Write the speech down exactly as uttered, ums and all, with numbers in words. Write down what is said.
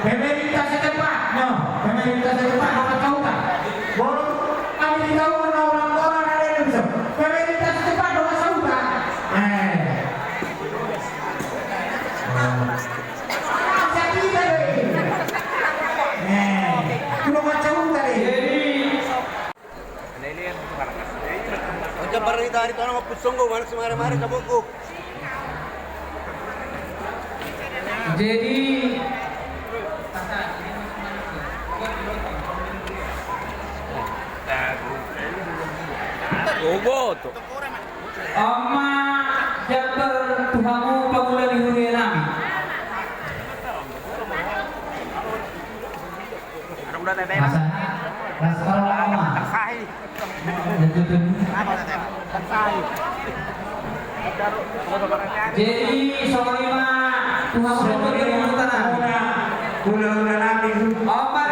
Pemerintah setempat, no, pemerintah setempat dongan sahuta. Molo kami di tahu na orang-orang ada yang bisa. Pemerintah setempat dongan sahuta. Eh. Masa kita deh. Eh, itu dongan sahuta deh. Jadi, Oncom barita ari tona mampusonggo, mana sumare-mare cabokku. Jadi, Ogo tu. Oma jambar tu hamu pangula ni huria nami. Masa? Ras kalau lama. Jadi, songon i ma, tu hamu songon i ma, hula-hula nami. Oma